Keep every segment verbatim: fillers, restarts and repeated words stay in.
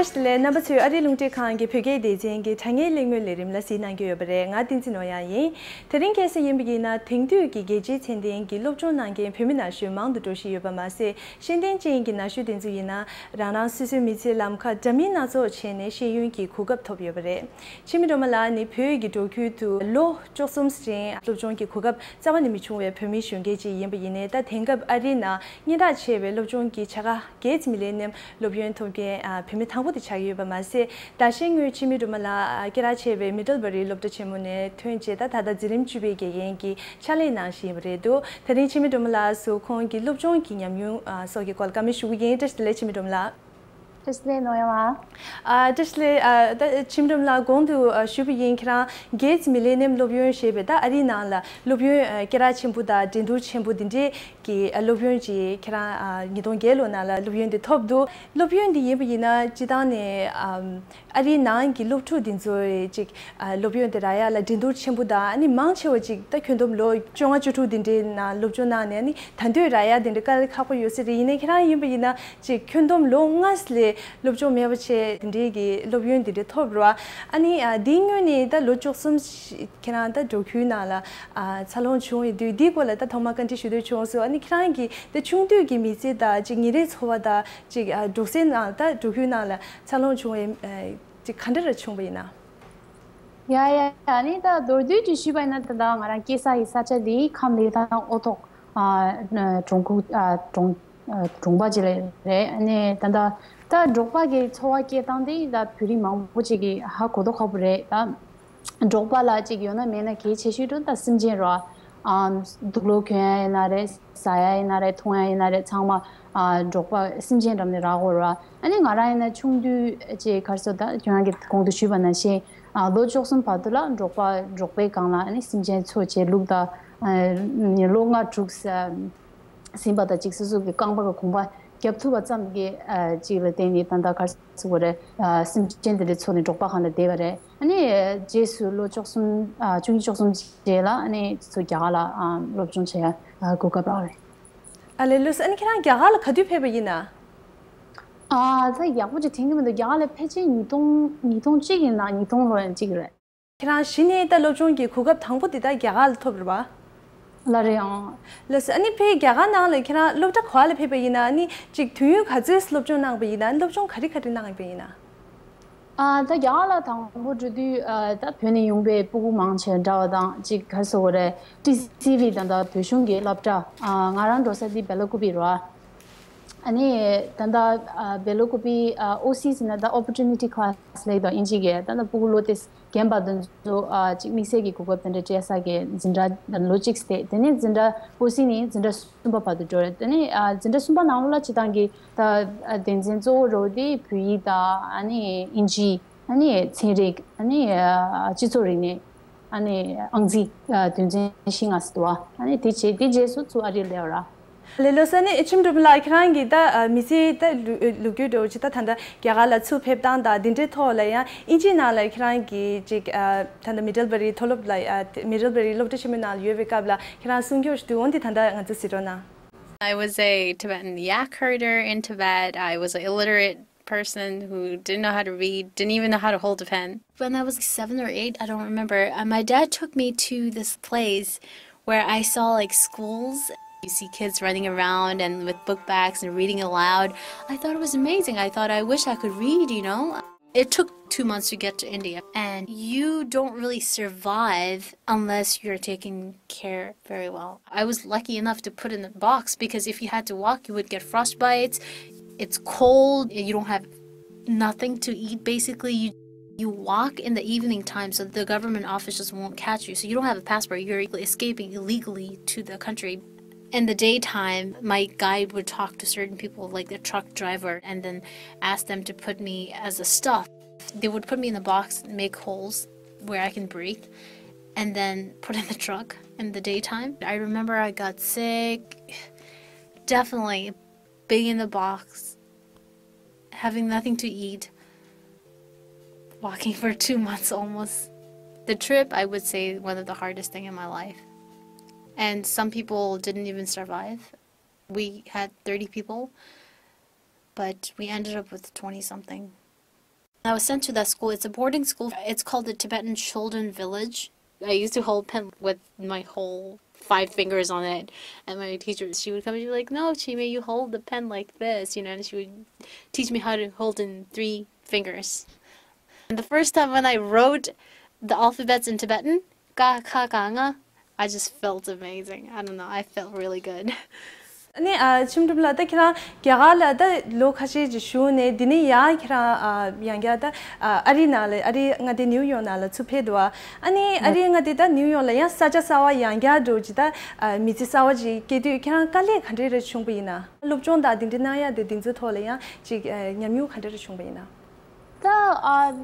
བཀྲ་ཤིས་བདེ་ལེགས། རྣམ་པ་ཚོས་ཨ་རིའི་རླུང་འཕྲིན་ཁང་གི་བོད་སྐད་སྡེ་ཚན་གྱི་དྲ་བརྙན་གླེང་མོལ་ལས་རིམ་ལ་གཟིགས་གནང་གི་ཡོད་པ་རེད། ང་བསྟན་འཛིན་ནོར་གཡང་ཡིན། དེ་རིང་ཁ་སང་ཡིན་པ་ཡིན་ན་དེང་དུས་ཀྱི་རྒྱལ་སྤྱིའི་ཚད་ལྡན་གྱི་སློབ་སྦྱོང་གནང་མཁན་བོད་མི་ན་གཞོན་མང་དུ་འགྲོ་བཞིན་ཡོད་པ་མ་ཟད། ཤེས་ལྡན་ཅན་གྱི་ན་གཞོན་དེ་ཚོ་ཡིན་ན་རང་རང་སོ་སོའི་མི་ཚེའི་ལམ་ཁ་འདྲ་མིན་སྣ་ཚོགས་བྱས་ནས་ཤེས་ཡོན་གྱི་གོ་སྐབས་ཐོབ་ཡོད་པ་རེད། འཆི་མེད་སྒྲོལ་མ་ལགས་ནི་བོད་ཀྱི་འབྲོག་ཁུལ་དུ་ལོ་བཅུ་གསུམ་རིང་སློབ་སྦྱོང་གི་གོ་སྐབས་རྩ་བ་ནས་མི་བྱུང་བའི་བོད་མི་གཞོན་སྐྱེས་ཅིག་ཡིན་པ་ཡིན་ནའི། ད་དེང་སྐབས་ཨ་རིའི་ནང་སྙན་གྲགས་ཆེ་བའི་སློབ་སྦྱོང་གི་བྱ་དགའ་གལ་ཆེ་མི་ལེན་ནས་སློབ་ཡོན་ཐོབ་མཁན་ཨ་བུད་མེད་དང་པོ་དེ་ཆགས་ཡོད་པ་མ་ཟད། ཟླ་ཤས་སྔོན་འཆི་མེད་སྒྲོལ་མ་ལགས་སྐད་གྲགས་ཆེ་བའི་མི་ཌལ་བྷ་རི་སློབ་གྲྭ་ཆེན་མོ་ནས་ཐོན་རྗེས། ད་ད་ལྟ་འཛིན་རིམ་བཅུ་པའི་དགེ་རྒན་གྱི་ཕྱག་ལས་གནང་བཞིན་ཡོད་པ་རེད་འདུག་དེ་རིང་འཆི་མེད་སྒྲོལ་མ་ལགས་སུ་ཁོང་གི་སློབ་སྦྱོང་གི་ཉམས་མྱོང་ཨ་སོགས་ཀྱི་སྐོར་བཀའ་མོལ་ཞུ་གི་ཡིན། བཀྲ་ཤིས་བདེ་ལེགས་འཆི་མེད་སྒྲོལ་མ་ལགས། བཀྲ་ཤིས་བདེ་ལེགས་ནོར་གཡང་ལགས། ཨ་བཀྲ་ཤིས་བདེ་ལེགས། ཨ་ད་འཆི་མེད་སྒྲོལ་མ་ལགས་གོང་དུ་ཨ་ཞུས་པ་ཡིན། ཁྱེད་རང་གལ་ཆེ་མི་ལེན་ནས་སློབ་ཡོན་ཞེས་པའི་ད་ཨ་རིའི་ནང་ལ་སློབ་ཡོན་ཨ་སྐད་གྲགས་ཆེན་པོ་དང་འགྲན་བསྡུར་ཆེན་པོ་འདི་འདྲའི་གི་ཨ་སློབ་ཡོན་ཅིག་ཁྱེད་རང་ཨ་ཉིས་སྟོང་བརྒྱད་ལོ་ནང་ལ་སློབ་ཡོན་འདི་ཐོབ་འདུག་སློབ་ཡོན་འདི་ཡིན་པ་ཡིན་ན་སྤྱིར་བཏང་ནས་ཨམ་ཨ་རིའི་ནང་གི་སློབ་ཕྲུག་འདི་ཚོའི་ཅིག་ཨ་སློབ་ཡོན་དེ་རག་ཡ་ལ་འགྲན་བསྡུར་ཆེན་པོ་དང་། ཨ་ནི་མང་ཆེ་བ་ཅིག་ད་ཁྱོན་བསྡོམས་ལོ་བཅོ་ལྔ་བཅུ་དྲུག་འདི་འདྲའི་ནང་སློབ་སྦྱོང་གནང་ནས། ཨ་ནི་ད་དུང་རག་ཡ་དེ་འདྲ་དཀའ་ལས་ཁག་པོ་ཡོད་ས་རེད། ཡིན་ནའི་ཁྱེད་རང་ཡིན་པ་ཡིན་ན་ཅིག་ཁྱོན་བསྡོམས་ལོ་ལྔ་ལས་སློབ་སྦྱོང་མེད་པ་བྱས་དེ་འདྲའི་གི་སློབ་ཡོན་དེ་འདྲ་ཐོབ་རེད་བ། ཨ་ནི་ཨ་དེའི་སྔོན་ནས་ད་ལོ་བཅུ་གསུམ་ཁྱེད་རང་ད་འབྲོག་ཁུལ་ནང་ལ་ཨ་འཚར་ལོངས་བྱུང་ཡོད་དུས། འདིའི་སྐོར་ལ་ད་ཐོག་མར་བཀའ་འདྲི་ཞུ་འདོད་བྱུང་སོང་། ཨ་ནི་ཁྱེད་རང་གི་ད་ཆུང་དུས་ཀྱི་མི་ཚེ་དང་ཅིག་ཉིན་རེའི་འཚོ་བ་དང་ཅིག་ཨ་འབྲོག་སའི་ནང་ད་འབྲོག་ཁུལ་ནང་ལ་འཚར་ལོངས་བྱུང་བའི་ཨ་ཅིག་ག་འདྲ་ར་བྱུང་བ་ཡིན་ན། ཡ་ཡ་ཡ། ཨ་ནི་ད་མདོར་བསྡུས་ཅིག་ཞུས་པ་ཡིན་ན། ད་ལྟ་ང་རང་སྐྱེས་ས་ཡི་ས་ཆ་འདི་ཁམས་ལི་ཐང་ཨོ་ཐོག་ཨ་གྲོང་ཁུལ་ཨ་གྲོང་ཨ་གྲོང་པ་ཅིག་ལ་རེད། ཨ་ནི་ད་ལྟ་ད་འབྲོག་པ་གི་འཚོ་བ་སྐྱེལ་སྟངས་དེ་ད་བོད་རིགས་མང་པོ་ཅིག་གིས་ཧ་གོ་ཐོག་ཁག་པོ་རེད། ད་འབྲོག་པ་ལ་ཅིག་ཡོད་ན་མེད་ན་གལ་ཆེ་ཤོས་དེ་ད་སེམས་ཅན་རེད། ཨ་དུག་ལོག་གྱོན་ཡ་ཡིན་ན་རེད། ཟ་ཡ་ཡིན་ན་རེད། འཐུང་ཡ་ཡིན་ན་རེད། ཚང་མ་ཨ་འབྲོག་པ་སེམས་ཅན་འགྲམ་ནས་རག་གོ་ར། ཨ་ནི་ང་རང་ཡིན་ན་ཆུང་དུས་ཅིག་ག་རེ་ཟེར། ད་ཁྱོད་རང་གིས་གོང་དུ་ཞུས་པ་ནང་བཞིན་ཨ་ལོ་བཅུ་གསུམ་བར་དུ་ལ་འབྲོག་པ་འབྲོག་པའི་སྒང་ལ་ཨ་ནི་སེམས་ཅན་འཚོ་བྱས་ལུག་དང་། ཨ་ལོ་ལྔ་དྲུག་ཟིན་པ་དང་ཅིག་སོ་སོ་གི་རྐང་པ་གི་གོམ་པ་རྒྱབ་ཐུབ་པ་ཙམ་གྱིས་ཨ་ཅིག་ལ་བརྟེན་ནས་ད་ལྟ་ག་རེ་ཟེར་དགོས་རེད། ཨ་སེམས་ཅན་དེ་འདྲ་འཚོ་ནས་འབྲོག་པ་སྒང་ལ་བསྡད་པ་རེད། ཨ་ནི་རྗེས་སུ་ལོ་བཅུ་གསུམ་ཨ་བཅུ་གཉིས་བཅུ་གསུམ་རྗེས་ལ་ཨ་ནི་ཚུར་རྒྱ་གར་ལ་ཨ་སློབ་སྦྱོང་བྱེད་ཡ་ཨ་གོ་སྐབས་རག་རེད། ཨ་ལས་ལགས་སོ། ཨ་ནི་ཁྱེད་རང་རྒྱ་གར་ལ་ག་དུས་ཕེབས་པ་ཡིན་ན། ཨ་ད་ཡག་པོ་ཅིག་དྲན་གྱི་མི་འདུག་རྒྱ་གར་ལ་ཕལ་ཆེར་ཉིས་སྟོང་ཉིས་སྟོང་གཅིག་ཡིན་ན་ཉིས་སྟོང་ལོ་ཡང་གཅིག་རེད། ཁྱེད་རང་གཞི་ནས་ད་སློབ་སྦྱོང་གི་གོ་སྐབས་དང་པོ་དེ་ད་རྒྱ་གར་ལ་ཐོབ་རེད་པ། ལགས་རེད་ཨང་། ལགས་སོ། ཨ་ནི་ཕའི་རྒྱ་གར་ནང་ལ་ཁྱེད་རང་སློབ་གྲྭ་ག་པ་ལ་ཕེབས་པ་ཡིན་ན། ཨ་ནི་ཅིག་དུས་ཡུན་ག་ཚོད་སློབ་སྦྱོང་གནང་བ་ཡིན་ན། སློབ་སྦྱོང་ག་རེ་ག་རེ་གནང་བ་ཡིན་ན། ཨ་ད་རྒྱ་གར་ལ་དང་པོ་འགྲོ་དུས་ཨ་ད་བོད་ནས་ཡོང་པའི་སྤུ་གུ་མང་ཆེ་འདྲ་བ་དང་ཅིག་ག་རེ་ཟེར་དགོས་རེད། ཊི་སི་ཝི་ད་ལྟ་བོད་གཞུང་གི་སློབ་གྲྭ། ཨ་ང་རང་འགྲོ་ས་འདི་སྦེལ་ཀོབ་པི་རེད་པ། ཨ་ནི་ད་ལྟ་ཨ་སྦེལ་ཀོབ་པི་ཨ་ཨོ་སི་ཟེར་ན་ད་ཨོ་པོར་ཊུ་ནི་ཊི་ཀི་ལ་སི་ལབ་ཀྱི་འདུག་དབྱིན་ཇི་གི། ད་ལྟ་སྤུ་གུ་ལོ་དེ་རྒན་པ་དེ་ཚོ་ཨ་ཅིག་དམིགས་བསལ་གྱི་གོ་སྐབས་དེ་འདྲ་སྤྲད་ས་གི་འཛིན་གྲྭ་ལོ་གཅིག་བསྡད། དེ་ནས་འཛིན་གྲྭ་ཨོ་སི་ནས་འཛིན་གྲྭ་གསུམ་པ་བར་དུ་འགྲོ་རེད། དེ་ནས་ཨ་འཛིན་གྲྭ་གསུམ་པ་ནང་ལོགས་ལ་སྤྱིར་བཏང་གི་ད་ཨ་སྡེ་ཚན་གཙོ་བོ་རོ་དེ་བོད་ཡིག་དང་། ཨ་ནི་དབྱིན་ཇི། ཨ་ནི་ཨ་ཚན་རིག། ཨ་ནི་ཨ་སྤྱི་ཚོགས་རིག་གནས། ཨ་ནི་ཨང་རྩིས། ཨ་དོན་ཚན་བཞི་ལྔ་ཟེར་འདུག་ཨ་ནི་དེ་བྱས་དེ་རྗེས་སུ་ཚུར་ཨ་རིར་སླེབས་ར། ལགས་ལགས་སོ། ཨ་ནི་འཆི་མེད་སྒྲོལ་མ་ལགས་ཁྱེད་རང་གི་ད་ཨ་མི་ཚེའི་ད་ལོ་ལོ་རྒྱུས་འདྲ་བོ་ཅིག་ད་ད་ལྟ་རྒྱ་གར་ལ་ཚུར་ཕེབས་སྟངས་དང་དེ་འདྲའི་ཐོག་ལ། ཡང་དབྱིན་ཇིའི་ནང་ལ་ཁྱེད་རང་གི་ཅིག་ཨ་ད་ལྟ་མི་ཌལ་བྷ་རི་མཐོ་སློབ་ལ་ཨ་མི་ཌལ་བྷ་རི་སློབ་གྲྭ་ཆེན་མོའི་ནང་ལ་ཡོད་པའི་སྐབས་ལ་ཁྱེད་རང་གསུང་རྒྱུ་ཞིག་འདུག་འོན་ཏེ་ད་ལྟ་ང་ཚོ་གཟིགས་རོགས་གནང་། I was a Tibetan yak herder in Tibet. I was an illiterate person who didn't know how to read, didn't even know how to hold a pen. When I was like seven or eight, I don't remember, uh, my dad took me to this place where I saw like schools. You see kids running around and with book bags and reading aloud. I thought it was amazing. I thought I wish I could read, you know? It took two months to get to India, and you don't really survive unless you're taken care very well. I was lucky enough to put in the box, because if you had to walk, you would get frostbites. It's cold. You don't have nothing to eat, basically. You you walk in the evening time, so the government officials won't catch you. So you don't have a passport. You're escaping illegally to the country. In the daytime, my guide would talk to certain people, like the truck driver, and then ask them to put me as a stuff. They would put me in the box, make holes where I can breathe, and then put in the truck in the daytime. I remember I got sick. Definitely being in the box, having nothing to eat, walking for two months almost. The trip, I would say, one of the hardest thing in my life. And some people didn't even survive. We had thirty people, but we ended up with twenty something. I was sent to that school. It's a boarding school. It's called the Tibetan Children Village. I used to hold pen with my whole five fingers on it. And my teacher, she would come and she'd be like, "No, Chime, you hold the pen like this," you know, and she would teach me how to hold in three fingers. And the first time when I wrote the alphabets in Tibetan, ka, kha, ga, nga, I just felt amazing. I don't know, I felt really good. ཨ་ནི་ཨ་ཁྱིམ་སྒྲུབ་ལགས། ད་ཁྱེད་རང་རྒྱ་གར་ལ་ད་ལོ་ཁ་ཤས་ཅིག་བཞུགས་ནས། འདི་ནས་ཡང་ཁྱེད་རང་ཨ་ཡང་བསྐྱར་ད་ཨ་ཨ་རི་ནང་ལ། ཨ་རི་མངའ་སྡེ་ནིའུ་ཡོག་ནང་ལ་ཚུར་ཕེབས་འདུག་ཨ། ཨ་ནི་ཨ་རི་མངའ་སྡེ་ད་ནིའུ་ཡོག་ལ་ཡང་ས་ཆ་གསར་བ་ཡང་བསྐྱར་འགྲོ་ཅིག་ད་ཨ་མི་ཚེ་གསར་བ་ཅིག་སྐྱེལ་དུས། ཁྱེད་རང་དཀའ་ལས་ག་འདྲས་རེ་བྱུང་པ་ཡིན་ན། སློབ་སྦྱོང་དང་འདི་འདྲ་གནང་ཡ་དེ་འདི་ཚོའི་ཐོག་ལ་ཡང་ཅིག་ཨ་ཉམས་མྱོང་ག་འདྲས་རེ་བྱུང་པ་ཡིན་ན། ད་ཨ་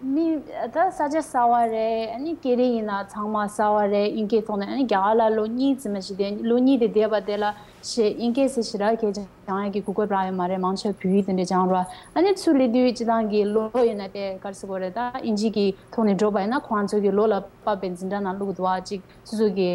མི་ད་ས་ཆ་གསར་བ་རེད། ཨ་ནི་སྐད་རིགས་ཡིན་ན་ཚང་མ་གསར་བ་རེད། དབྱིན་སྐད་ཐོག་ནས། ཨ་ནི་རྒྱ་གར་ལ་ལོ་གཉིས་ཙམ་ཞིག་བསྡད། ལོ་གཉིས་དེ་བསྡད་པ་དེ་ལ་ཞེ་དབྱིན་སྐད་ཟེར་ཞེ་དྲག་གི་སྦྱང་ཡ་གི་གོ་སྐབས་རག་ཡོད་མ་རེད། མང་ཆེ་བ་བོད་ཡིག་དེ་འདྲ་སྦྱང་རོགས། ཨ་ནི་ཚུར་སླེབས་དུས་སྤྱིར་བཏང་གི་ལོ་ཡིན་ན་དཔེ་ག་རེ་ཟེར་དགོས་རེད། ད་དབྱིན་ཇི་གི་ཐོག་ནས་འགྲོ་བ་ཡིན་ན་ཁོ་རང་ཚོ་གི་ལོ་ལ་དཔག་པའི་འཛིན་གྲྭ་ནང་བླུགས་འདུག་ཨ། ཅིག་སོ་སོ་གི་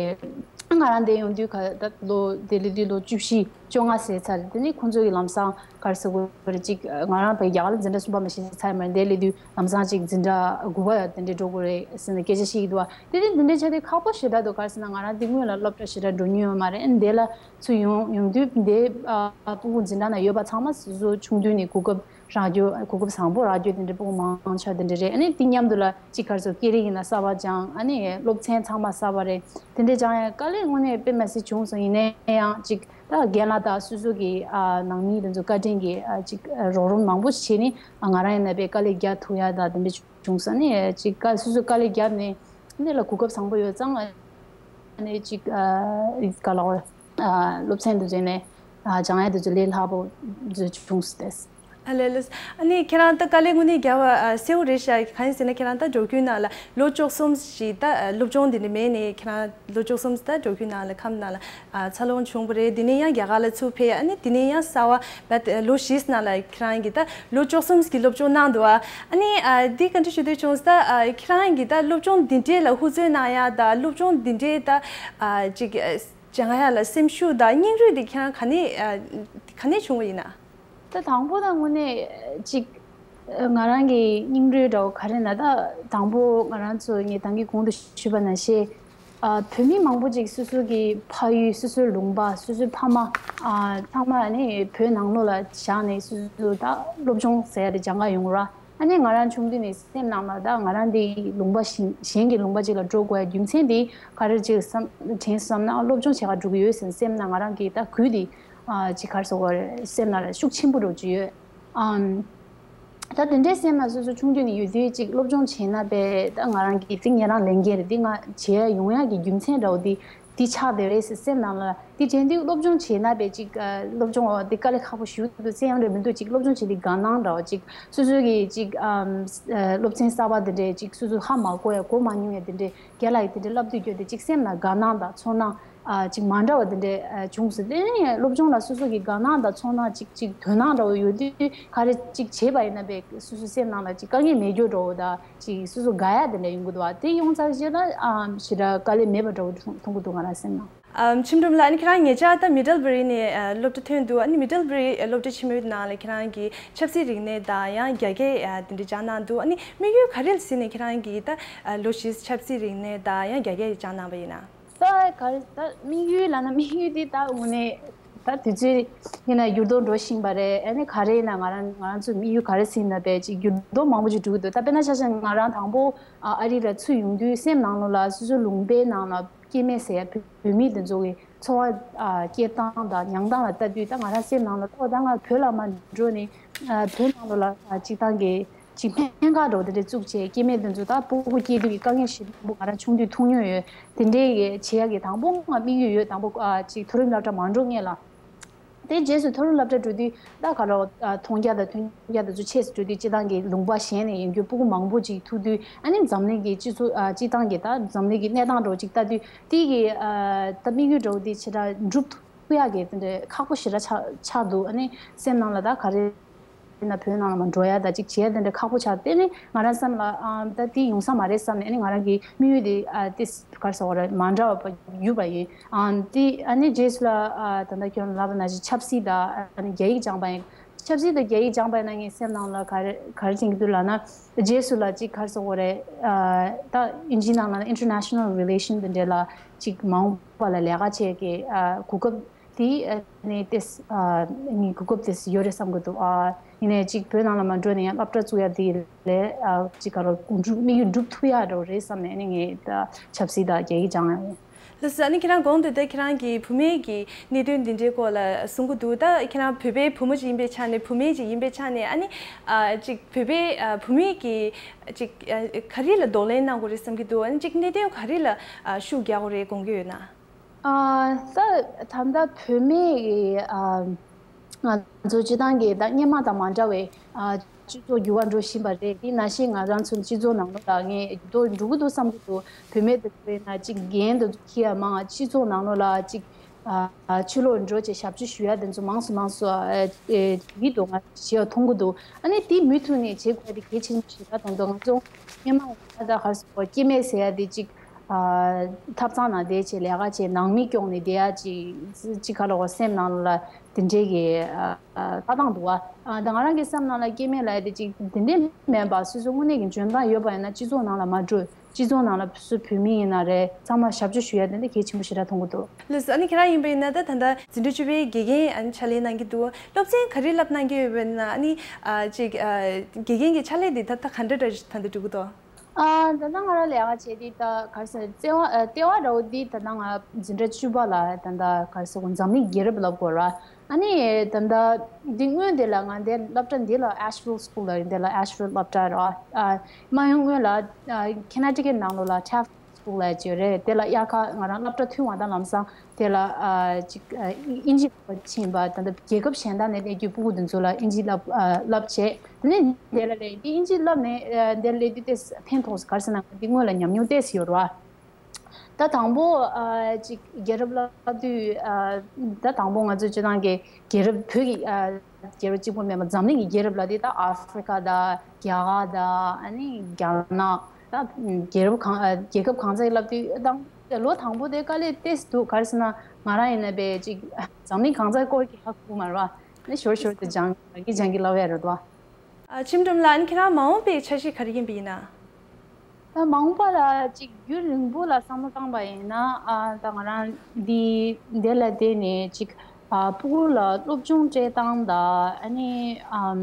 ང་རང་འདིར་ཡོང་དུས་ག་ད་ལོ་དེ་སླེབས་དུས་ལོ་བཅུ་བཞི་བཅོ་ལྔ་ཟེར་ཚར་རེད། དེ་ནས་ཁོང་ཚོ་གི་ལམ་སང་ག་རེ་ཟེར་དགོས་རེད། ཅིག་ང་རང་བས་རྒྱ་གར་ལ་འཛིན་གྲྭ་གསུམ་པ་མ་ཤེས་ཚར་ཡོད་མ་རེད། འདིར་སླེབས་དུས་ལམ་སང་ཅིག་འཛིན་གྲྭ་དགུ་པ་དེ་འདྲས་འགྲོ་དགོས་རེད་ཟེར་ནས་སྐད་ཆ་བཤད་ཀྱི་འདུག་བ། དེ་དེ་འདི་འདྲས་བྱས་ཏེ་ཁག་པོ་ཞེ་དྲག་འདུག་ག་རེ་ཟེར་ན་ང་རང་འདི་སྔོན་ལ་སློབ་གྲྭ་ཞེ་དྲག་འགྲོ་མྱོང་ཡོད་མ་རེད། ཨ་ནི་འདི་ལ་ཚུར་ཡོང་ཡོང་དུས་འདི་ཨ་སྤུ་གུ་འཛིན་གྲྭ་ནང་ཡོད་པ་ཚང་མ་སོ་སོ་ཆུང་དུས་ནས་གོ་སྐབས་རག་རྒྱུ། གོ་སྐབས་བཟང་པོ་རག་རྒྱུ་དེ་འདྲས་སྤུ་གུ་མང་ཆེ་བ་དེ་འདྲས་རེད། ཨ་ནི་དེ་མཉམ་དུ་ལ་ཅིག་ག་རེ་ཟེར། སྐད་རིགས་ཡིན་ན་གསར་པ་སྦྱང་། ཨ་ནི་སློབ་ཚན་ཚང་མ་གསར་པ་རེད། དེ་འདྲས་སྦྱང་ཡ་དཀའ་ལས་དངོས་གནས་དཔེ་མི་སྲིད་བྱུང་སོང་། ཡིན་ན་ཡང་ཅིག་ད་རྒན་ལགས་དང་སོ་སོ་གི་ཨ་ནང་མི་དེ་ཚོ་བཀའ་དྲིན་གྱིས་ཨ་ཅིག་རོགས་རམ་མང་པོ་བྱས་ནས་ཨ་ང་རང་ཡིན་ན་དཔེ་དཀའ་ལས་རྒྱག་ཐུབ་ཡ་དང་དེ་འདྲས་བྱུང་སོང་། ཨ་ནི་ཅིག་དཀའ་སོ་སོ་དཀའ་ལས་བརྒྱབ་ནས་འདི་ལ་གོ་སྐབས་བཟང་པོ་ཡོད་ཙང་། ཨ་ནི་ཅིག་ཨ་ག་ལ་བ་ཨ་སློབ་ཚན་དེ་ཚོ་ནས་ཨ་སྦྱང་ཡ་དེ་ཚོ་ལས་སླ་པོ་བཟོས་བྱུང་སྟེ། ཨ་ལས་ལས། ཨ་ནི་ཁྱེད་རང་ད་དཀའ་ལས་དངོས་གནས་རྒྱབ་པ་ཨ་གསལ་པོ་རེད་ཤག་གང་ཡིན་ཟེར་ན་ཁྱེད་རང་ད་འབྲོག་ཁུལ་ནང་ལ་ལོ་བཅུ་གསུམ་ཞིག་ད་ཨ་སློབ་སྦྱོང་འདི་འདྲ་མེད་ནས་ཁྱེད་རང་ལོ་བཅུ་གསུམ་ད་འབྲོག་ཁུལ་ནང་ལ་ཁམས་ནང་ལ་ཨ་འཚར་ལོངས་བྱུང་བ་རེད། དེ་ནས་ཡང་རྒྱ་གར་ལ་ཚུར་ཕེབས། ཨ་ནི་དེ་ནས་ཡང་གསར་པ་ད་ལོ་བཞིའི་ནང་ལ་ཁྱེད་རང་གིས་ད་ལོ་བཅུ་གསུམ་གྱི་སློབ་སྦྱོང་གནང་འདུག་ཨ། ཨ་ནི་ཨ་འདི་ག་འདྲ་ཞུ་འདོད་བྱུང་ཟེར་ན། ཨ་ཁྱེད་རང་གིས་ད་སློབ་སྦྱོང་འདི་འདྲས་ལ་ཧུར་བརྩོན་གནང་ཡ་དང་སློབ་སྦྱོང་འདི་འདྲས་ད་ཨ་ཅིག་ཨ་སྦྱང་ཡ་ལ་སེམས་ཤུགས་དང་སྙིང་རུས་འདི་ཁྱེད་རང་ག་ནས་ཨ་ག་ནས་བྱུང་བ་ཡིན་ན། ད་དང་པོ་དང་དངོས་གནས་ཅིག་ང་རང་གི་སྙིང་རུས་འདྲ་བོ་ག་རེ་ན། ད་དང་པོ་ང་རང་ཚོ་ངས་ད་གིན་གོང་དུ་ཞུས་པ་ནང་བཞིན། ཨ་བོད་མི་མང་པོ་ཅིག་སོ་སོ་གི་ཕ་ཡུལ། སོ་སོའི་ལུང་པ། སོ་སོའི་ཕ་མ། ཨ་ཚང་མ་ནི་བོད་ནང་ལོགས་ལ་བཞག་ནས་སོ་སོ་ད་སློབ་སྦྱོང་ཟེར་ཡ་དེ་སྦྱང་ག་ཡོང་གི་ར། ཨ་ནི་ང་རང་ཆུང་དུས་ནས་སེམས་ནང་ལ་ད་ང་རང་འདི་ལུང་པ་གཞན་གཞན་གྱི་ལུང་པ་ཅིག་ལ་འགྲོ་དགོས་ཡ་རྒྱུ་མཚན་དེ་ག་རེ་ཅིག་བསམ་དྲན་བསམ་ན། སློབ་སྦྱོང་བྱེད་ག་འགྲོ་གི་ཡོད་ཟེར་ནས་སེམས་ནང་ང་རང་གི་ད་གུས་དེ་ཨ་ཅིག་ག་རེ་ཟེར་དགོས་རེད། སེམས་ནང་ལ་ཤུགས་ཆེན་པོ་འགྲོ་གི་ཡོད། ཨམ། ད་དེ་འདྲའི་སེམས་ལ་སོ་སོ་ཆུང་དུས་ནས་ཡོད་དུས་ཅིག་སློབ་སྦྱོང་བྱས་ན་པས་ད་ང་རང་གི་དེ་ཉན་རང་ལས་འགན་རེད། འདི་ང་བྱེད་ཡ་ཡོང་ཡ་གི་རྒྱུ་མཚན་འདྲ་བོ་འདི་འདི་ཆགས་བསྡད་རེད་ཟེར་སེམས་ནང་ལ་འདི་དྲན་དུས་སློབ་སྦྱོང་བྱས་ན་པས་ཅིག་ཨ་སློབ་སྦྱོང་འོ་འདི་དཀའ་ལས་ཁག་པོ་ཞིག་འདུག་ཚེ་ཡང་རེད་མི་འདུག་ཅིག་སློབ་སྦྱོང་བྱེད་དུས་དགའ་སྣང་འདྲ་བོ་ཅིག་སོ་སོ་གི་ཅིག་ཨམ་ཨ་སློབ་ཚན་གསར་པ་འདི་འདྲས་ཅིག་སོ་སོ་ཧ་མ་གོ་ཡ་གོ་མ་མྱོང་ཡ་འདི་འདྲས་རྒན་ལགས་ཀྱིས་དེ་འདྲས་བསླབ་དུས་རྒྱུ་དེ་ཅིག་སེམས་ནང་དགའ་སྣང་དང་ཚོར་སྣང་ཨ་ཅིག་མ་འདྲ་བ་དེ་འདྲས་ཨ་བྱུང་སོང་། དེ་ནས་སློབ་སྦྱོང་ལ་སོ་སོ་གི་དགའ་སྣང་དང་ཚོར་སྣང་ཅིག་ཅིག་དོན་སྣང་འདྲ་བོ་ཡོད་དུས་ག་རེ་ཅིག་བྱས་པ་ཡིན་ན་པས་སོ་སོ་སེམས་ནང་ལ་ཅིག་དཀའ་ངལ་མེད་རྒྱུ་འདྲ་བོ་དང་ཅིག་སོ་སོ་དགའ་ཡ་དེ་འདྲ་ཡོང་གི་འདུག་བ། དེ་ཡོང་ཚར་རྗེས་ལ་ཨ་ཞེ་དྲག་དཀའ་ལས་མེད་པ་འདྲ་བོ་མཐོང་མཐོང་གི་འདུག་ང་རང་སེམས་ནང་། ཨམ་ཆིམ་ཀྲུམ་ལགས། ཨ་ནི་ཁྱེད་རང་ཉེ་ཆར་ད་མི་ཌལ་བྷ་རི་ནས་ཨ་སློབ་གྲྭ་ཐོན་འདུག་ཨ་ནི་མི་ཌལ་བྷ་རི་ཨ་སློབ་གྲྭ་ཆེན་མོའི་ནང་ལ་ཁྱེད་རང་གིས་ཆབ་སྲིད་རིག་གནས་དང་ཡང་རྒྱ་སྐད་ཨ་དེ་འདྲ་སྦྱངས་གནང་འདུག་ཨ་ནི་དམིགས་ཡུལ་ག་རེ་ལ་གཟིགས་ནས་ཁྱེད་རང་གིས་ད་ཨ་ལོ་བཞི་ཆབ་སྲིད་རིག་གནས་དང་ཡང་རྒྱ་སྐད་སྦྱངས་གནང་བ་ཡིན་ན། ད་ག་རེ་ད་དམིགས་ཡུལ་ལབ་ན་དམིགས་ཡུལ་འདི་ད་དངོས་གནས་ད་དུས་ཚོད་ཡིན་ན་འགྱུར་ལྡོག་འགྲོ་བཞིན་པ་རེད། ཨ་ནི་ག་རེ་ཡིན་ན་ང་རང་ང་རང་ཚོའི་དམིགས་ཡུལ་ག་རེ་ཟིན་ན་པས་ཅིག་འགྱུར་ལྡོག་མང་པོ་ཅིག་འགྲོ་གི་འདུག་ད་དཔེར་ན་ཆ་བཞག་ང་རང་དང་པོ་ཨ་ཨ་རི་ལ་ཚུར་ཡོང་དུས་སེམས་ནང་ལོགས་ལ་སོ་སོའི་ལུང་པའི་ནང་ལ་སྐྱེ་དམན་ཟེར་ཡ་བོད་བོད་མི་དེ་ཚོ་གི་འཚོ་བ་ཨ་སྐྱེལ་སྟངས་དང་མྱངས་སྟངས་ལ་ལྟ་དུས་ད་ང་རང་སེམས་ནང་ལ་ཨོ་ད་ང་བོད་ལ་མ་འགྲོ་ནས་ཨ་བོད་ནང་ལོགས་ལ་ཨ་སྤྱིར་བཏང་གི་ཅིག་སྨན་ཁང་འདྲ་བོ་དེ་འདྲ་བཙུགས་བྱས་སྐྱེ་དམན་དེ་ཚོ་ད་སྤུ་གུ་སྐྱེས་དུས་ཀྱི་དཀའ་ངལ་ཞེ་པོ་ང་རང་ཆུང་དུས་མཐོང་མྱོང་ཡོད། དེ་འདྲའི་གི་བྱེད་ཡ་གི་དང་པོ་ང་དམིགས་ཡུལ་ཡོད། དང་པོ་ཨ་ཅིག་མཐོ་རིམ་སློབ་གྲྭ་མ་འགྲོ་སྔོན་ལ། དེ་རྗེས་སུ་མཐོ་རིམ་སློབ་གྲྭ་འགྲོ་དུས་ད་ག་རེ་ཨ་མཐོང་རྒྱ་དང་ཐོས་རྒྱ་དེ་ཚོ་ཆེ་སུ་འགྲོ་དུས་སྤྱིར་བཏང་གི་ལུང་པ་གཞན་ནས་ཡོང་རྒྱུ་སྤུ་གུ་མང་པོ་ཅིག་ཐུག་དུས་ཨ་ནི་འཛམ་གླིང་གི་སྤྱི་ཚོགས་ཨ་སྤྱིར་བཏང་གི་ད་འཛམ་གླིང་གི་གནས་སྟངས་འདྲ་བོ་ཅིག་ལྟ་དུས་དེ་གི་ཨ་ད་དམིགས་ཡུལ་འདྲ་བོ་དེ་ཞེ་དྲག་འགྲུབ་ཐུབ་ཡག་གི་དེ་འདྲའི་ཁག་པོ་ཞེ་དྲག་ཆགས་ཆགས་འདུག་ཨ་ནི་སེམས་ནང་ལ་ད་ག་རེ་ན་བོད་ནང་ལ་མ་འགྲོ་ཡ་ད་ཅིག་བྱེད་ཡ་དེ་འདྲ་ཁག་པོ་ཆགས། དེ་ནི་ང་རང་བསམ་ལ་ཨ་ད་དེ་ཡོང་ས་མ་རེད་བསམ་ནས་ཨ་ནི་ང་རང་གི་དམིགས་ཡུལ་དེ་ཨ་དེ་ག་རེ་ཟེར་དགོས་རེད་མ་འདྲ་བ་བརྒྱུད་པ་ཡིན། ཨ་དེ་ཨ་ནི་རྗེས་སུ་ལ་ཨ་ད་ལྟ་ཁྱོད་ལབ་པ་ནང་བཞིན་ཆབ་སྲིད་དང་ཨ་ནི་རྒྱ་ཡིག་སྦྱངས་པ་ཡིན། ཆབ་སྲིད་དང་རྒྱ་ཡིག་སྦྱངས་པ་ཡིན་ན་ངའི་སེམས་ནང་ལ་ག་རེ་ག་རེ་དྲན་གྱི་འདུག་ལབ་ན། རྗེས་སུ་ལ་ཅིག་ག་རེ་ཟེར་དགོས་རེད། ཨ། ད་ཨིན་ཇིའི་ནང་ལ་ན་international relation དེ་འདྲ་ལ་ཅིག་མ་འོངས་པ་ལ་ལས་ཀ་བྱེད་ཀྱི་ཨ་གོ་སྐབས་དེ་ཨ་ནི་ཏེས་ཨ་ནི་གོ་སྐབས་ཏེས་ཡོད་རེད་བསམ་གྱི་འདུག་ཨ་ཡིན་ནའི་ཅིག་བོད་ནང་ལ་མ་འགྲོ་ནས་ཡང་སློབ་གྲྭ་བཙུགས་ཡ་དེ་ལས་ཨ་ཅིག་ག་རེ་དམིགས་ཡུལ་འགྲུབ་ཐུབ་ཡ་འདྲ་བོ་རེད་བསམ་ནས་ཨ་ནི་ངས་ད་ཆབ་སྲིད་དང་རྒྱ་ཡིག་སྦྱངས་ཡ་ཡིན། ལགས་སོ། ཨ་ནི་ཁྱེད་རང་གོང་དུ་ད་ཁྱེད་རང་གིས་བུད་མེད་ཀྱི་གནད་དོན་འདི་འདྲའི་སྐོར་ལ་གསུང་གི་འདུག་ད་ཁྱེད་རང་བོད་པའི་བུ་མོ་ཞིག་ཡིན་པའི་ཆ་ནས། བུད་མེད་ཅིག་ཡིན་པའི་ཆ་ནས། ཨ་ནི་ཨ་ཅིག་བོད་པའི་ཨ་བུད་མེད་ཀྱིས་ཅིག་ཨ་ག་རེ་ལ་གདོང་ལེན་གནང་དགོས་རེད་བསམ་གྱི་འདུག་ཨ་ནི་ཅིག་གནད་དོན་ག་རེ་ལ་ཨ་ཤུགས་རྒྱག་དགོས་རེད་དགོངས་ཀྱི་ཡོད་ན། ཨ་ད་ད་ལྟ་བུད་མེད་ཀྱི་ཨ་ང་ཚོ་སྤྱི་བཏང་གི་ད་སྔོན་མ་དང་མ་འདྲ་བའི་ཨ་སྤྱི་ཚོགས་འགྱུར་བ་འགྲོ་བཞིན་པ་རེད། དེ་ནང་བཞིན་ང་རང་ཚོ་སྤྱི་ཚོགས་ནང་ལོགས་ལ་ངས་འགྲོ་འགྲོ་གི་འདུག་བསམ་གྱི་འདུག་བུད་མེད་དེ་ཚོ་ཡིན་ན་ཅིག་འགན་དེ་ཚོ་འཁྱེར་ཡ་མང་། སྤྱི་ཚོགས་ནང་ལོགས་ལ་ཅིག་ཨ་ཕྱི་ལོགས་འགྲོ་བྱས་ཞབས་ཕྱི་ཞུ་ཡ་དེ་ཚོ་མང་སུ་མང་སུ་ཨ་ཨེ་བྱེད་ཀྱི་འདུག་ང་བྱེད་ཡ་མཐོང་གི་འདུག་ཨ་ནི་དེ་མུ་མཐུད་ནས་བྱེད་དགོས་ཡ་དེ་གལ་ཆེན་པོ་ཞེ་དྲག་མཐོང་འདུག་ང་ཚོ་སྔོན་མ་ཡིན་ན་ད་ག་རེ་ཟེར་དགོས། སྐྱེ་དམན་ཟེར་ཡ་དེ་ཅིག་ཨ་ཐབ་ཚང་ནང་བསྡད་བྱས་ལས་ཀ་བྱས་ནང་མི་སྐྱོང་ནས་བསྡད་ཡ་ཅིག་ཅིག་ག་ལ་བ་སེམས་ནང་ལ་དེ་འདྲའི་གི་ཨ་ཨ་ལྟ་སྟངས་འདུག་བ། ཨ་ད་ང་རང་གི་སེམས་ནང་ལ་སྐྱེ་དམན་ལབ་ཡ་དེ་ཅིག་དེ་འདྲའི་མིན་པ། སོ་སོ་དངོས་གནས་ཀྱི་འཇོན་ཐང་ཡོད་པ་ཡིན་ན་སྤྱི་ཚོགས་ནང་ལ་མ་འགྲོ། སྤྱི་ཚོགས་ནང་ལ་སུ་བོད་མི་ཡིན་ན་རེད། ཚང་མ་ཞབས་ཕྱི་ཞུ་ཡ་དེ་འདྲ་གལ་ཆེན་པོ་ཞེ་དྲག་མཐོང་གི་འདུག་ལགས་སོ། ཨ་ནི་ཁྱེད་རང་ཡིན་པ་ཡིན་ན་ད་ད་ལྟ་འཛིན་གྲྭ་བཅུ་པའི་དགེ་རྒན་ཨ་ནི་ཕྱག་ལས་གནང་གི་འདུག་སློབ་ཚན་ག་རེ་བསླབ་གནང་གི་ཡོད་པ་ཡིན་ན། ཨ་ནི་ཨ་ཅིག་ཨ་དགེ་རྒན་གྱི་ཕྱག་ལས་འདི་ད་ལྟ་ག་འདྲ་འདྲ་ད་ལྟ་འགྲོ་གི་འདུག་ཨ་ད་ལྟ་ང་རང་ལས་ཀ་བྱེད་དུས་ད་ག་རེ་ཟེར། ལྟེ་བ་ཨ་ལྟེ་བ་འདྲ་བོ་འདི་ད་ལྟ་ང་འཛིན་གྲྭ་བཅུ་པ་ལ་ད་ལྟ་ག་རེ་ཟེར་དགོས། འཛམ་གླིང་རྒྱལ་རབས་བསླབ་དགོས་ར། ཨ་ནི་ད་ལྟ་འདི་སྔོན་དེ་ལ་ང་འདི་སློབ་གྲྭ་འདི་ལ་Asheville School ལབ་ཡོད། འདི་ལ་Asheville སློབ་གྲྭ་ར། ཨ་མ་ཡོང་སྔོན་ལ་ཨ་Connecticut ནང་ལོགས་ལ་Taft School ལབ་ཡོད་རེད། དེ་ལ་དབྱར་ཁ་ང་རང་སློབ་གྲྭ་ཐོན་བ་དང་ལམ་སང་དེ་ལ་ཨ་ཅིག་ཨ་དབྱིན་ཇི་སློབ་པ་ཕྱིན་པ། ད་ལྟ་རྒྱལ་ཁབ་གཞན་དག་ནས་སླེབས་རྒྱུའི་སྤུ་གུ་དེ་ཚོ་ལ་དབྱིན་ཇི་བསླབ་ཨ་བསླབ་བྱས། དེ་ནས་དེ་ལ་སླེབས་དེ་དབྱིན་ཇི་བསླབ་ནས་ཨ་དེ་ལ་སླེབས་དུས་དེ་ཕན་ཐོགས་ག་རེ་ཟེར་ན་འདི་སྔོན་ལ་ཉམས་མྱོང་ཏོག་ཙམ་ཡོད་རེད་བ། ད་དང་པོ་ཨ་ཅིག་རྒྱལ་རབས་ལབ་དུས་ཨ་ད་དང་པོ་ང་ཚོ་སྤྱི་བཏང་གི་རྒྱལ་རབས་བོད་ཀྱི་ཨ་རྒྱལ་རབས་གཅིག་པོ་མིན་པ་འཛམ་གླིང་གི་རྒྱལ་རབས་ལབ་དུས་ད་ཨ་ཧྥི་རི་ཀ་དང་རྒྱ་གར་དང་ཨ་ནི་རྒྱ་ནག་ད་རྒྱལ་རབས་གང་ཨ་རྒྱལ་ཁབ་གང་ཚང་ཡིན་ལབ་དུས་དང་ལོ་དང་པོ་དེ་དཀའ་ལས་ཏོག་ཙམ་འདུག་ག་རེ་ཟེར་ན་ང་རང་ཡིན་ན་བས་ཅིག་འཛམ་གླིང་གང་ཚང་སྐོར་གྱི་ཧ་གོ་མ་རེད་བ། ནི་ཞོར་ཞོར་དུ་སྦྱང་གི་སྦྱང་གི་ལབ་ཡ་རེད་བ། ཨ་ཆེ་འབྲོམ་ལགས། ཨ་ནི་ཁྱེད་རང་མ་འོངས་པའི་འཆར་གཞི་ག་རེ་ཡིན་པ་ཡིན་ན། ད་མ་འོངས་པ་ལ་ཅིག་རྒྱུན་རིང་པོ་ལ་བསམ་བློ་བཏང་པ་ཡིན་ན། ཨ་ད་ང་རང་འདི་འདི་ལ་བསྡད་ནས་ཅིག་ཨ་སྤུ་གུ་ལ་སློབ་སྦྱོང་སྤྲད་སྟངས་དང་། ཨ་ནི་ཨམ་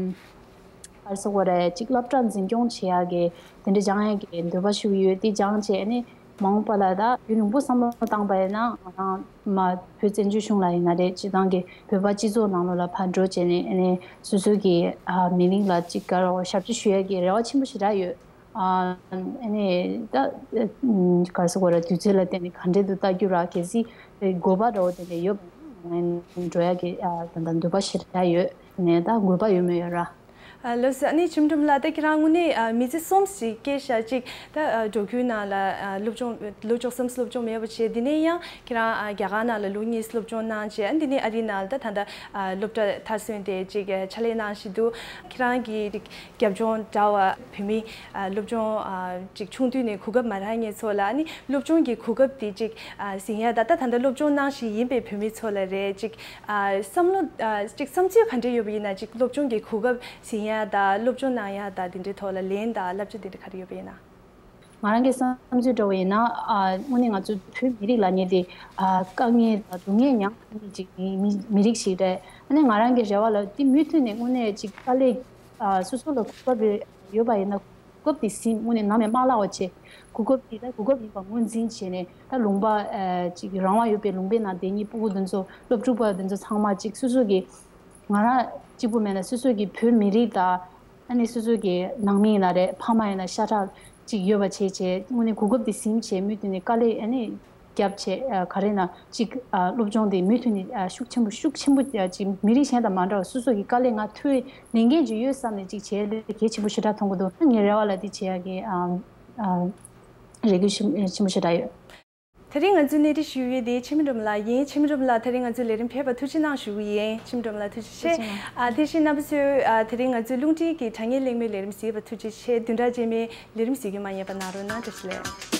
ག་རེ་ཟེར་དགོས་རེད། ཅིག་སློབ་གྲྭ་འཛིན་སྐྱོང་བྱེད་ཡག་གི་དེ་འདྲ་སྦྱང་ཡག་གི་འདོད་པ་ཞུ་གི་ཡོད། དེ་སྦྱངས་བྱས་ཨ་ནི་མ་འོངས་པ་ལ་ད་རྒྱུན་རིང་པོ་བསམ་བློ་བཏང་པ་ཡིན་ན། ང་རང་མ་བོད་བཙན་བྱོལ་གཞུང་ལ་ཡིན་ན་རེད། སྤྱི་བཏང་གི་བོད་པ་སྤྱི་ཚོགས་ནང་ལོགས་ལ་ཕར་འགྲོ་བྱས་ནས་ཨ་ནི་སོ་སོ་གི་ཨ་མི་རིགས་ལ་ཅིག་ག་རེ་ཞབས་ཕྱི་ཞུ་ཡག་གི་རེ་བ་ཆེན་པོ་ཞེ་དྲག་ཡོད། ཨ་ཨ་ནི་ད་ག་རེ་ཟེར་དགོས་རེད། དུས་ཚོད་ལ་བརྟེན་ནས་ག་འདྲས་འདུག་ལྟ་རྒྱུ་ར། གལ་སྲིད་དགོས་པ་འདྲ་བོ་དེ་འདྲ་ཡོད་པ་ཡིན་ན་ང་འགྲོ་ཡག་གི་ཨ་ད་ད་འདོད་པ་ཞེ་དྲག་ཡོད། ཨ་ནི་ད་དགོས་པ་ཡོད་མེད་ཡོད་ར། ཨ་ལགས་སོ། ཨ་ནི་ཆེ་འབྲོམ་ལགས། ད་ཁྱེད་རང་དངོས་གནས་ཨ་མི་ཚེ་གསུམ་ཞིག་སྐྱེལ་ཤག་ཅིག་ད་ཨ་འབྲོག་ཁུལ་ནང་ལ་ཨ་སློབ་སྦྱོང་ལོ་བཅུ་གསུམ་སློབ་སྦྱོང་མེད་པ་བྱས། འདི་ནས་ཡང་ཁྱེད་རང་ཨ་རྒྱ་གར་ནང་ལ་ལོ་གཉིས་སློབ་སྦྱོང་གནང་བྱས། ཨ་འདི་ནས་ཨ་རི་ནང་ལ་ད་ད་ལྟ་ཨ་སློབ་གྲྭ་མཐར་སོན་ཏེ་ཅིག་ཨ་ཕྱག་ལས་གནང་བཞིན་འདུག་ཁྱེད་རང་གི་རྒྱབ་ལྗོངས་འདྲ་བ་བོད་མི་ཨ་སློབ་སྦྱོང་ཨ་ཅིག་ཆུང་དུས་ནས་གོ་སྐབས་མ་རག་མཁན་ཚོ་ལ་ཨ་ནི་སློབ་སྦྱོང་གི་གོ་སྐབས་དེ་ཅིག་ཨ་ཟིན་ཡ་ད་ལྟ་ད་ལྟ་སློབ་སྦྱོང་གནང་བཞིན་ཡིན་པའི་བོད་མི་ཚོ་ལ་རེད། ཅིག་ཨ་བསམ་བློ་ཨ་ཅིག་བསམ་ཚུལ་ག་འདྲ་ཡོད་པ་ཡིན་ན། ཅིག་སློབ་སྦྱོང་གི་གོ་སྐབས་ཟིན་ཡ་དང་སློབ་སྦྱོང་གནང་ཡ་དང་དེ་འདྲའི་ཐོག་ལ་ལན་དང་བསླབ་བྱ་དེ་འདྲ་ག་རེ་ཡོད་པ་ཡིན་ན། ང་རང་གི་བསམ་ཚུལ་འདྲ་བོ་ཡིན་ན། ཨ་དངོས་གནས་ང་ཚོ་བོད་མི་རིགས་ལབ་མཁན་དེ་ཨ་དཀའ་ངལ་དང་སྡུག་བསྔལ་མྱངས་མཁན་ཅིག་མི་མི་མི་རིགས་ཤིག་རེད། ཨ་ནི་ང་རང་གི་རེ་བ་ལ་དེ་མུ་མཐུད་ནས་དངོས་གནས་ཅིག་དཀའ་ལས་ཨ་སོ་སོ་ལ་གོ་སྐབས་རེ་ཡོད་པ་ཡིན་ན། གོ་སྐབས་དེ་ཟིན། དངོས་གནས་ནམ་ཡང་མ་བརླག་པ་བྱས། གོ་སྐབས་དེ་ད་གོ་སྐབས་ཡིན་པ་ངོས་འཛིན་བྱས་ནས། ད་ལུང་པ་ཨ་ཅིག་རང་དབང་ཡོད་པའི་ལུང་པའི་ནང་བསྡད་མཁན་སྤུ་གུ་དེ་ཚོ། སློབ་ཕྲུག་པ་དེ་ཚོ་ཚང་མ་ཅིག་སོ་སོ་གི་ང་རང་གཅིག་པུ་མེད་ན་སོ་སོ་གི་བོད་མི་རིགས་དང་། ཨ་ནི་སོ་སོ་གི་ནང་མི་ཡིན་ན་རེད། ཕ་མ་ཡིན་ན་ཤ་ཁྲག་ཅིག་ཡོད་པ་བྱས་བྱས། དངོས་གནས་གོ་སྐབས་དེ་ཟིན་བྱས་མུ་མཐུད་ནས་དཀའ་ལས་ཨ་ནི་རྒྱབ་བྱས། ཨ་ག་རེ་ན་ཅིག་ཨ་སློབ་སྦྱོང་དེ་མུ་མཐུད་ནས་ཨ་ཤུགས་ཆེན་པོ་ཤུགས་ཆེན་པོ་ཨ་ཅིག་མི་རིགས་གཞན་དང་མ་འདྲ་བ་སོ་སོ་གི་དཀའ་ལས་ང་ཐུབ་ལས་འགན་ཅིག་ཡོད་བསམ་ནས་ཅིག་བྱས་ལས་གལ་ཆེན་པོ་ཞེ་དྲག་མཐོང་གི་འདུག་ངའི་རེ་བ་ལ་དེ་བྱེད་ཡག་གི་ཨ་ཨ་རེ་སྐུལ་ཆེན་ཆེན་པོ་ཞེ་དྲག་ཡོད། དེ་རིང་ང་ཚོས་གནས་འདྲི་ཞུ་ཡུལ་དེ་ཆེ་མི་སྒྲོལ་མ་ལགས་ཡིན། ཆེ་མི་སྒྲོལ་མ་ལགས་དེ་རིང་ང་ཚོའི་ལས་རིམ་ཕེབས་པར་ཐུགས་རྗེ་གནང་ཞུ་གི་ཡིན། ཆེ་མི་སྒྲོལ་མ་ལགས་ཐུགས་རྗེ་ཆེ། ཐུགས་རྗེ་གནང་། ཨ་དེ་བཞིན་རྣམ་པ་ཚོས་ཨ་དེ་རིང་ང་ཚོའི་རླུང་འཕྲིན་གྱི་དྲ་བརྙན་གླེང་མོལ་ལས་རིམ་གཟིགས་པར་ཐུགས་རྗེ་ཆེ། བདུན་ཕྲག་རྗེས་མའི་ལས་རིམ་གཟིགས་རྒྱུ་མ་བསྙེལ་བ་གནང་རོགས་གནང་། བཀྲ་ཤིས་བདེ་ལེགས།